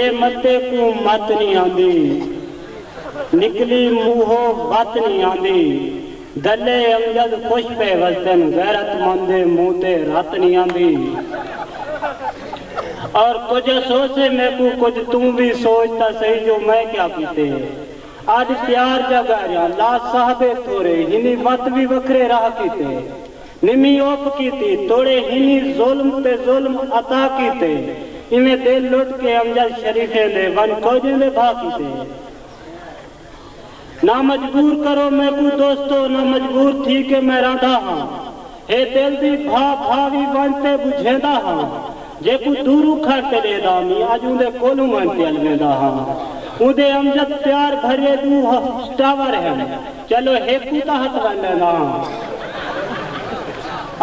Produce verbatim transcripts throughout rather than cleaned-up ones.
اے متے کوں مت نی آندی، نکلی منہوں وت نی آندی۔ دلے امجد خوش پئے وسدن، غیرت مند دے منہ تے رت نی آندی۔ اور کجھ اسوسے میکوں، کجھ توں وی سوچ تاں سہی جو میں کیا کیتے۔ اڄ تیار جا ڳاریاں، لا صاحبے تھورے، ہنی وت وی وکھرے راہ کیتے۔ نمی اوپ کیتی، توڑے ہنی ظلم تے ظلم عطا کیتے۔ ایویں دل لٹ کے امجد شریفیں دے، ونڄ فوجیں دے بھا کیتے۔ نہ مجبور کرو میکوں دوستو، نہ مجبور تھی کے میں رہندا ہاں۔ ہے دل دی بھا، بھا وی ونڄ تے ٻجھیندا ہاں۔ جیکوں دوروں کھڑ تے ݙیہدا ہمی، اڄ اوندے کولوں ونڄ تے الویندا ہاں۔ اوندے امجد پیار بھرے ݙو ٹاور ہن، چلو ہیکوں تاں ہتھ ونڄ لیندا ہاں۔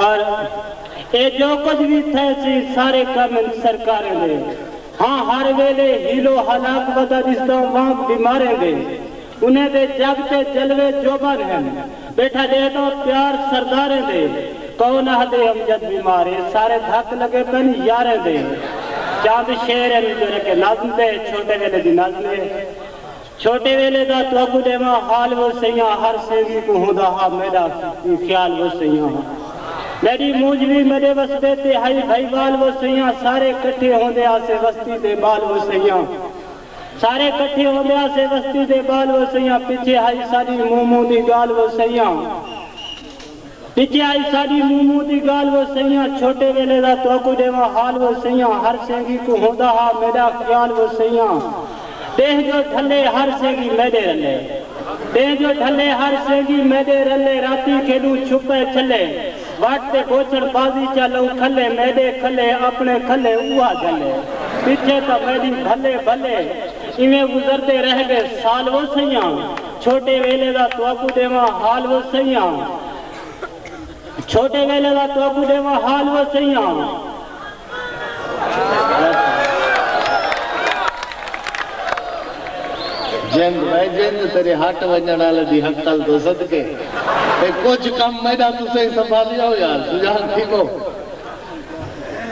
اور اے جو کجھ وی تھئے سی، سارے کم ہن سرکاریں دے۔ ہاں، ہر ویلے حیلو ہلاک ودا ݙسداں وانگ بیماریں دے۔ انہیں دے جڳ تے جلوے جوبن ہن، ٻیٹھا ݙیہداں پیار سرداریں دے۔ کون آہدے امجد بیمار ہے، سارے دھک لڳے پن یاریں دے۔ چند شعر ہن جیڑھے کہ نظم دے، چھوٹے ویلے دی نظم ہے۔ چھوٹے ویلے دا تہاکوں ݙیواں حال وو سئیاں، ہر سینگی کوں ہوندا ہا میݙا خیال وو سئیاں۔ میݙی مونجھ وی میݙے وسبے تے ہئی بھائیوال وو سئیاں، سارے کٹھے ہوندے ہاسے وستی دے ٻال وو سئیاں۔ سارے کٹھے ہوندے ہاسے وستی دے ٻال وو سئیاں، پچھے ہئی ساݙی موں موں دی ڳالھ وو سئیاں۔ پچھے ہئی ساݙی موں موں دی ڳالھ وو سئیاں، چھوٹے ویلے دا تہاکوں ݙیواں حال وو سئیاں، ہر سینگی کوں ہوندا ہا میݙا خیال وو سئیاں۔ ݙینہہ جو ڈھلے ہر سینگی میݙے رلے، ݙینہہ جو ڈھلے ہر سینگی میݙے رلے، راتی کھیݙوں چھپے چھلے، وٹ تے بوچھڑ بازی چا لوں کھلے، میݙے کھلے اپݨے کھلے اوہا جھلے، پچھے تاں میݙی بھلے بھلے، ایویں گزردے رہ ڳئے سال وو سئیاں۔ چھوٹے ویلے دا تہاکوں ݙیواں حال وو سئیاں۔ چھوٹے ویلے دا تہاکوں ݙیواں حال وو سئیاں۔ جند بھائی جند، تیرے ہٹ ونڄݨ والے دی ہکل توں صدقے۔ اے کجھ کم میݙا تساں ہی سنبھالیو یار، سجان تھیوو۔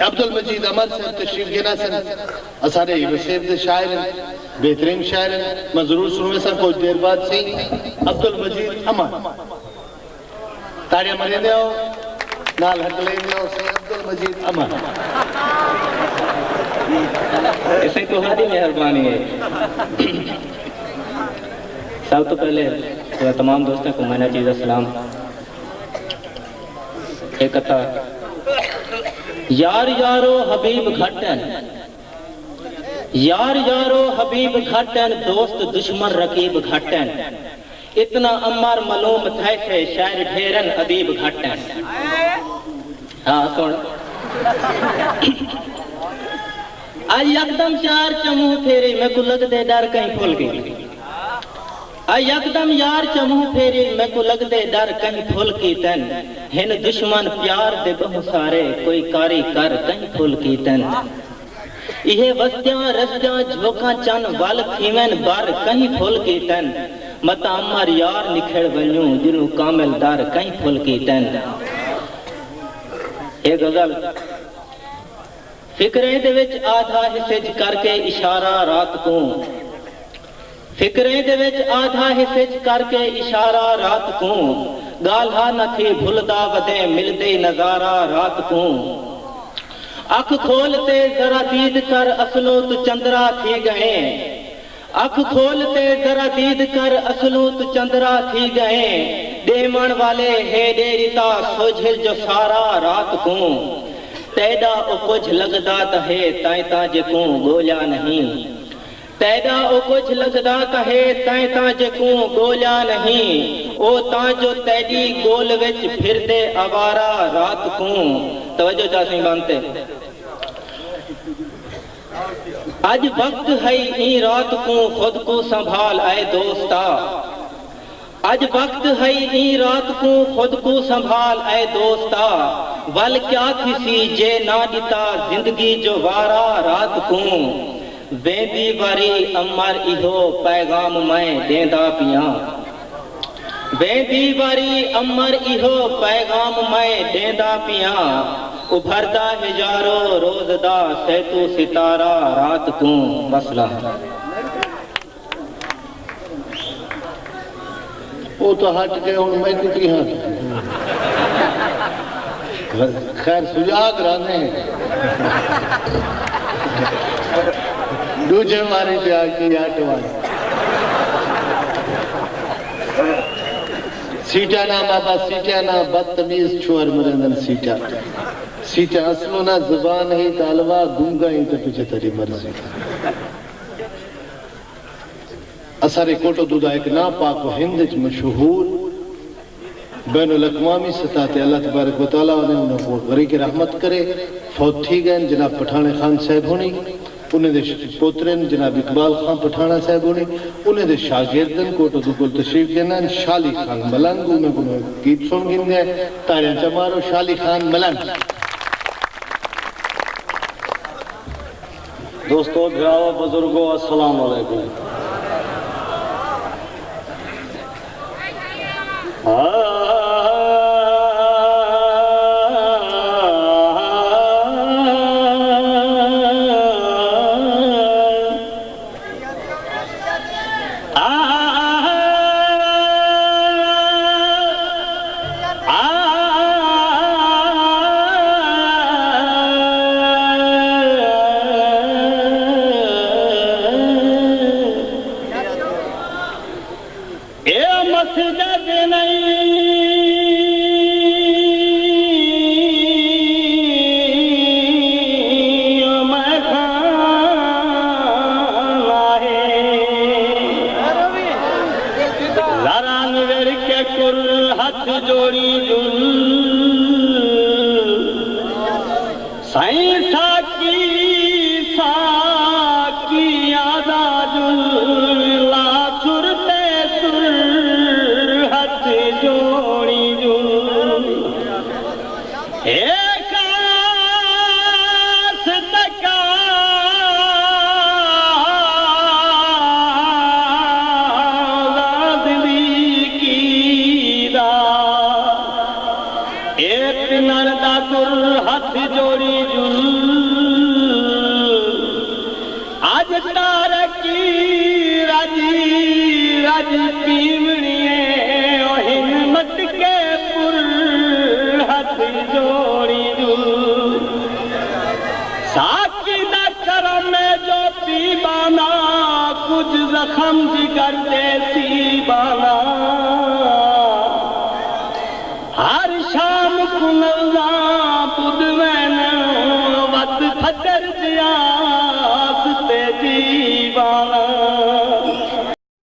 عبدالمجید امر صاحب تشریف گھن آسن، اساݙے ہی وسیب دے شاعر ہن، بہترین شاعر ہن۔ میں ضرور سݨویساں کجھ دیر بعد سئیں عبدالمجید امر۔ تاڑیاں مریندے ہو، نال ہکلیندے ہو، سئیں عبدالمجید امر۔ اسیں تہاݙی مہربانی ہے۔ سب توں پہلے تمام دوستاں کوں میݙا چیز السلام۔ ہک ہتھا، یار یارو حبیب گھٹ ہن، یار یارو حبیب گھٹ ہن، دوست دشمن رقیب گھٹ ہن۔ اتنا امر معلوم تھئے کہ شاعر ڈھیر ہن، ادیب گھٹ ہن۔ ہاں سݨ، آ یکدم یار چا منہ پھیرے، میکوں لڳدے ݙر کہیں پھل ڳئی۔ آ یکدم یار چا منہ پھیرے، میکوں لڳدے ݙر کہیں پھل کیتن۔ ہن دشمن پیار دے ٻہوں سارے، کوئی کاری کر کہیں پھل کیتن۔ ایہے وسدیاں رسدیاں جھوکاں چن ول تھیون بر کہیں پھل کیتن۔ متاں امر یار نکھڑ ونڄوں، جلوں کامل در کہیں پھل کیتن۔ اے غزل فکریں دے وچ آدھا حصے چ کر کے اشارہ رات کوں، فکریں دے وچ آدھا حصے چ کر کے اشارہ رات کوں، ڳالھا نہ تھی بھلدا ودیں ملدے نظارہ رات کوں۔ اکھ کھول تے ذرا دید کر اصلوں توں چندرا تھی ڳئیں، اکھ کھول تے ذرا دید کر اصلوں توں چندرا تھی ڳئیں، ݙیوݨ والے ہے ݙے ݙتا سوجھل جو سارا رات کوں۔ تیݙا او کجھ لڳدا تاں ہے تائیں تاں جیکوں ڳولیا نہیں، تیݙا او کجھ لڳدا تاں ہے تائیں تاں جیکوں ڳولیا نہیں، او تاں جو تیݙی ڳول وچ پھردے آوارہ رات کوں۔ توجہ چاسیں بند تے۔ اڄ وقت ہئی ایں رات کوں خود کوں سنبھال اے دوستا، اڄ وقت ہئی ایں رات کوں خود کوں سنبھال اے دوستا، ول کیا تھیسی جے نہ ݙتا زندگی جو وارا رات کوں۔ ویندی واری امر ایہو پیغام میں ݙیندا پیاں، ویندی واری امر ایہو پیغام میں ݙیندا پیاں۔ ابھردا ہے یارو روز دا سیتو ستارہ رات کوں وسدا۔ او تاں ہٹ کے ہݨ میکوں کیہاں؟ خیر سجاگ رہندے ہیں۔ ݙوجھے واری تے آ کے ہٹ ونڄ۔ سیٹاں نہ بابا، سیٹاں نہ، بدتمیز چھوہر مریندن سیٹاں۔ سیٹاں اصلوں نہ زبان ہے تاں الوا گنگا ہی تے پچھے تیݙی مرضی۔ اثر کوٹو دو دا ہک ناں پاک و ہند اچ مشہور بین الاقوامی سطح تے اللہ تبارک و تعالیٰ نے انہاں کوں غریق رحمت کرے، فوت تھی ڳئن۔ جناب پٹھاݨے خان صاحب ہوݨی، انہیں دے پوترن جناب اقبال خان پٹھاݨہ صاحب ہوݨی، انہیں دے شاگردن کوٹو دو کول تشریف گھن آئن، شالی خان ملنگ، انہاں کوں گیت سݨ گھندے ہیں۔ تاڑیاں چا مارو شالی خان ملنگ۔ دوستو، بھراؤ، بزرگو، السلام علیکم۔ اے مسجد نئیں، او میخانہ ہے۔ ذرا نور کے کر ہتھ جوڑی جل۔ سائیں ساقی، ساقی آدا جل، لا سر تے سر ہتھ جوڑی جل۔ اے خاص تقاضا زندگی دا۔ اے پنݨ دا سر ہتھ جوڑی جل۔ اڄ تارکی رڄ رڄ پیوݨی اے، او ہن مٹکے پر ہتھ جوڑی جل۔ ساقی دا کرم اے جو پیوانا، کجھ زخم جگر دے سیوانا۔ ہر شام کوں نظراں ٻدھ ویندن، وت پھدر جیاس تے دیوانا۔